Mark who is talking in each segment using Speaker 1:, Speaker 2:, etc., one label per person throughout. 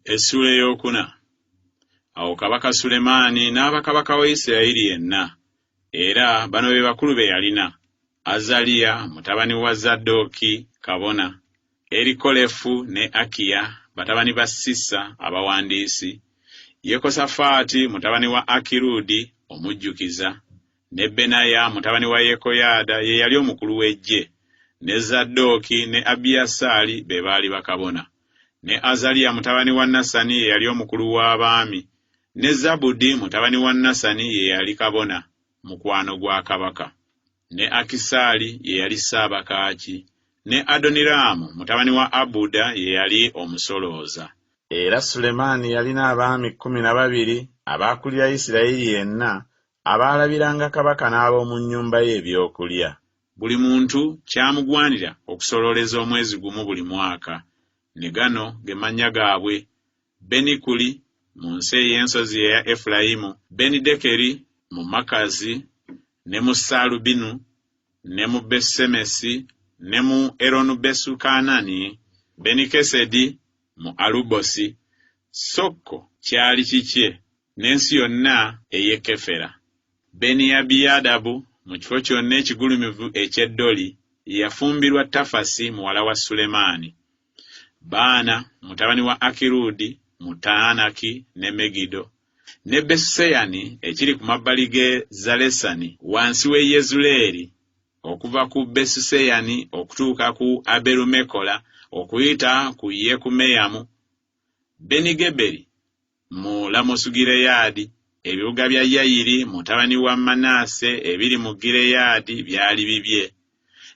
Speaker 1: Essuula ey'okuna. Awo Kabaka Sulemaani n'aba kabaka wa Isirayiri yenna, era bano be bakulu be yalina, Azaliya mutabani wa Zadooki kabona, Erikolefu ne Akiya batabani ba Sisa abawandiisi, Yekosafaati mutabani wa Akirudi omujjukiza, ne Benaya mutabani wa Yekoyaada ye yali omukulu w'eggye, ne Zadooki ne Abiyasaali be baali bakabona. Ne Azaliya mutabani wa Nasani ye yali omukulu w'abaami, ne Zabudi mutabani wa Nasani ye yali kabona, mukwano gwa kabaka. Ne Akisaali ye yali ssaabakaaki, ne Adoniraamu mutabani wa Abuda ye yali omusolooza.
Speaker 2: Era Sulemaani yalina abaami 12 abaakulira Isirayiri yenna, abaalabiranga kabaka n'ab'omu nnyumba ye ebyokulya.
Speaker 1: Buli muntu kyamugwanira okusolooleza omwezi gumu buli mwaka. Ne gano ge mannya gaabwe, Benikuli, mu nsi ey'ensozi eya Efulayimu, Benidekeri, mu Makazi, ne mu Saalubinu, ne mu Besusemesi, ne mu Eronubesukanani, Benikesedi, mu Alubosi, Sokko kyali kikye, n'ensi yonna ey'e Kefera. Beniabiyadabu mu kifo kyonna ekigulumivu eky'e Doli, yafumbirwa Tafasi muwala wa Sulemaani. Baana mutabani wa Akirudi mu Taanaki ne Megido, ne Besuseyani ekiri ku mabbali g'e Zalesani wansi w'e Yezuleeri, okuva ku Besuseyani okutuuka ku Aberumekola okuyita ku Yekumeyamu, Benigeberi mu Lamosugireyaadi, ebibuga bya Yayiri mutabani wa Manase ebiri mu Gireyaadi byali bibye.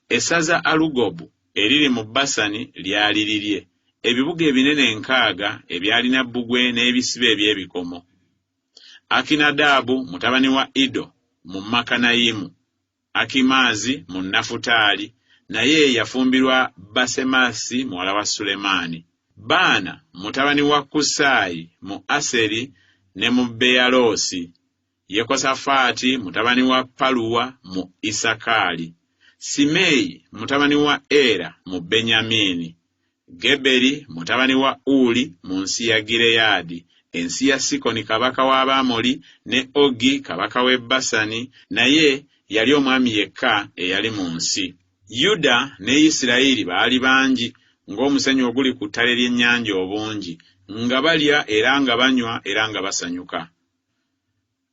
Speaker 1: Essaza Alugobu eriri mu Basani lyali lirye, ebibuga ebinene enkaaga ebyalina bbugwe n'ebisiba eby'ebikomo. Akinadaabu mutabani wa Ido mu Makanayimu, Akimaazi mu Nafutaali, naye yafumbirwa Basemasi muwala wa Sulemaani. Baana mutabani wa Kusaayi mu Aseri ne mu Beyaloosi, Yekosafaati mutabani wa Paluwa mu Isakaali, Simeeyi mutabani wa Era mu Benyamiini, Geberi mutabani wa Uli mu nsi ya Gireyaadi, ensi ya Sikoni kabaka w'Abamoli ne Ogi kabaka w'e Basani, naye yali omwami yekka eyali mu nsi. Yuda ne Isirayiri baali bangi ng'omusenyu oguli ku ttale ly'ennyanja obungi, nga balya era nga banywa era nga basanyuka.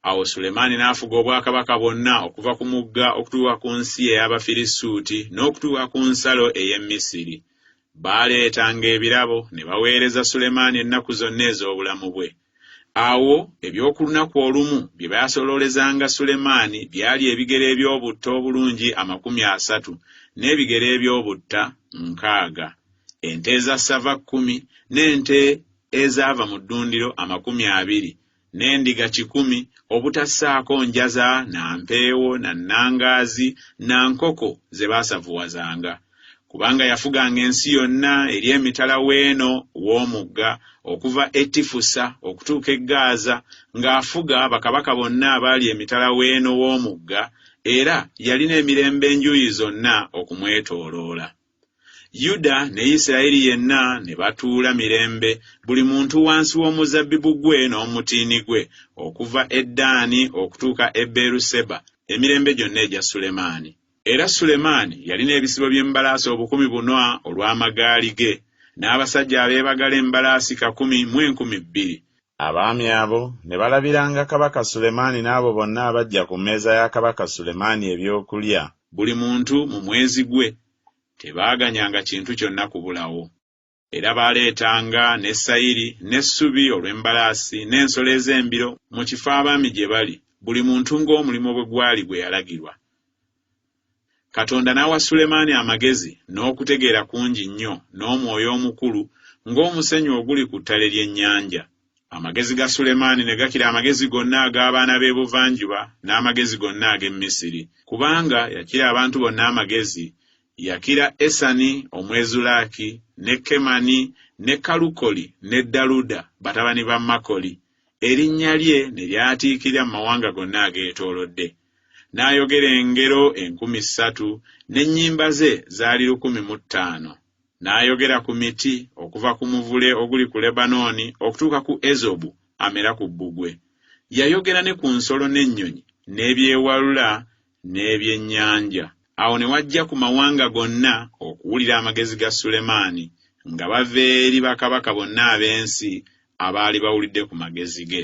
Speaker 1: Awo Sulemaani n'afuga obwakabaka bwonna okuva ku Mugga okutuuka ku nsi ey'Abafirisuuti n'okutuuka ku nsalo ey'e Misiri. Baaleetanga ebirabo ne baweereza Sulemaani ennaku zonna ez'obulamu bwe. Awo eby'oku lunaku olumu bye baasoloolezanga Sulemaani byali ebigera eby'obutta obulungi 30 n'ebigera eby'obutta 60, ente eza ssava kkumi n'ente ezaava mu ddundiro 20, n'endiga 100, obutassaako njaza na mpeewo na nnangaazi na nkoko ze baasavuwazanga. Kubanga yafuganga ensi yonna eri emitala w'eno w'omugga, okuva e Tifusa okutuuka e Gaaza, ng'afuga bakabaka bonna abaali emitala w'eno w'omugga, era yalina emirembe enjuuyi zonna okumwetooloola. Yuda ne Isirayiri yenna ne batuula mirembe, buli muntu wansi w'omuzabbibu gwe n'omutiini gwe, okuva e Ddaani okutuuka e Beeruseba, emirembe gyonna egya Sulemaani. Era Sulemaani yalina ebisibo by'embalaasi 4000 olw'amagaali ge, n'abasajja abeebagala embalaasi kakumi mu 2000.
Speaker 2: Abaami abo ne balabiranga kabaka Sulemaani n'abo bonna abajja ku mmeeza ya kabaka Sulemaani ebyokulya.
Speaker 1: Buli muntu mu mwezi gwe, tebaaganyanga kintu kyonna kubulawo. Era baaleetanga ne sayiri n'essubi olw'embalaasi n'ensolo ez'embiro mu kifo abaami gye bali, buli muntu ng'omulimu bwe gwali gwe yalagirwa. Katonda n'awa Sulemaani amagezi n'okutegeera kungi nnyo n'omwoyo omukulu ng'omusenyu oguli ku ttale ly'ennyanja. Amagezi ga Sulemaani ne gakira amagezi gonna ag'abaana b'ebuvanjuba n'amagezi gonna ag'e Misiri, kubanga yakira abantu bonna amagezi, yakira Esani Omwezulaki, ne Kemani, ne Kalukoli ne Daluda, batabani ba Makoli, erinnya lye ne lyatiikirira mu mawanga gonna ageetoolodde. N'ayogera engero 3000, n'ennyimba ze zaali 1005. N'ayogera ku miti, okuva ku muvule oguli ku Lebanooni okutuuka ku ezobu amera ku bbugwe. Yayogera ne ku nsolo n'ennyonyi n'ebyewalula n'ebyennyanja. Awo ne wajja ku mawanga gonna okuwulira amagezi ga Sulemaani, nga bava eri bakabaka bonna ab'ensi abaali bawulidde ku magezi ge.